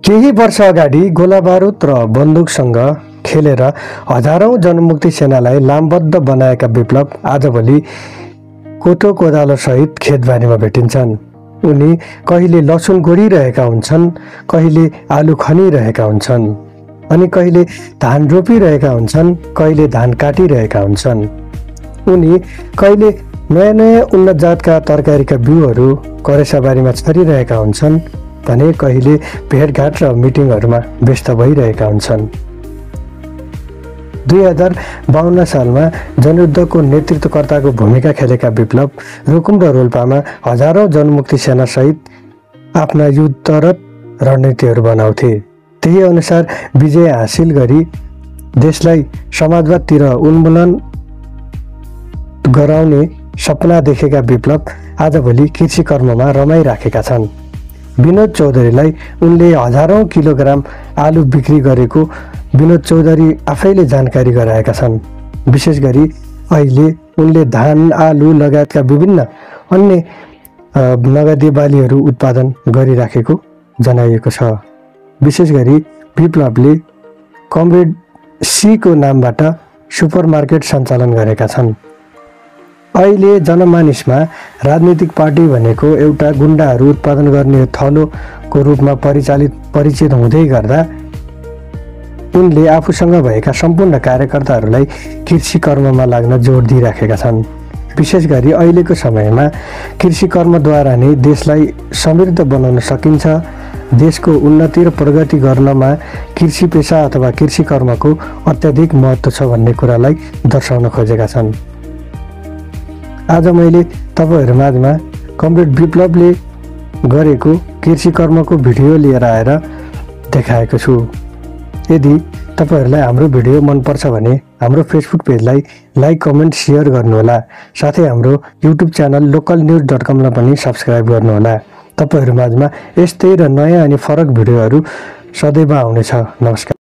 केही वर्ष अगाडि गोला बारुद र बन्दुकसँग खेलेर हजारौं जनमुक्ति सेनालाई लामबद्ध बनाएका विप्लव आजभोलि कोठो कोदालो सहित खेतबारीमा भेटिन्छन्। उनी कहिले लसुन गोडिरहेका हुन्छन्, कहिले आलु खनिरहेका हुन्छन्, अनि कहिले धान रोपिरहेका हुन्छन्, कहिले धान काटिरहेका हुन्छन्। उनी कहिले नयाँ नयाँ उन्नत जातका तरकारीका बिउहरू करेसाबारीमा छरिरहेका हुन्छन् भने कहिले भेटघाट र मिटिङहरूमा व्यस्त भइरहेका हुन्छन्। 2052 सालमा जनयुद्धको नेतृत्वकर्ताको भूमिका खेलेका विप्लव रुकुम र रोल्पामा हजारौं जनमुक्ति सेना सहित आफ्ना युद्धरत रणनीतिहरू बनाउँथे। त्यही अनुसार विजय हासिल गरी देशलाई समाजवादतिर उन्मूलन गराउने सपना देखेका विप्लव आजभोलि कृषि कर्ममा रमाइराखेका छन्। विनोद चौधरीलाई उनले हजारौं किलोग्राम आलु बिक्री गरेको विनोद चौधरी आफैले जानकारी गराएका छन्। विशेष गरी अहिले उनले धान, आलु लगायतका विभिन्न अन्य नगदी बालीहरू उत्पादन गरिराखेको जनाइएको छ। विशेष गरी विप्लवले कमरेड सी को नामबाट सुपरमार्केट सञ्चालन गरेका छन्। अहिले जनमानिसमा राजनीतिक पार्टी भनेको एउटा गुण्डाहरू उत्पादन गर्ने थलोको रूपमा परिचित हुँदै गर्दा उनले आफूसँग भएका सम्पूर्ण कार्यकर्ताहरूलाई कृषि कर्ममा लाग्न जोड दिइराखेका छन्। विशेष गरी अहिलेको समयमा कृषि कर्मद्वारा नै देशलाई समृद्ध बनाउन सकिन्छ। देशको उन्नति र प्रगति गर्नमा कृषि पेशा अथवा कृषि कर्मको अत्याधिक महत्त्व छ भन्ने कुरालाई दर्शाउन खोजेका छन्। आज मैले तपाईहरु माझमा कमरेड विप्लवले गरेको कृषि कर्मको भिडियो लिएर आएर देखाएको छु। यदि तपाईहरुलाई हाम्रो भिडियो मन पर्छ भने हाम्रो फेसबुक पेजलाई लाइक, कमेन्ट, शेयर गर्नुहोला। साथै हाम्रो युट्युब च्यानल localnews.com लाई पनि सब्स्क्राइब गर्नुहोला। तपाईहरु माझमा यस्तै र नयाँ अनि फरक भिडियोहरू सदैव आउनेछ। नमस्कार।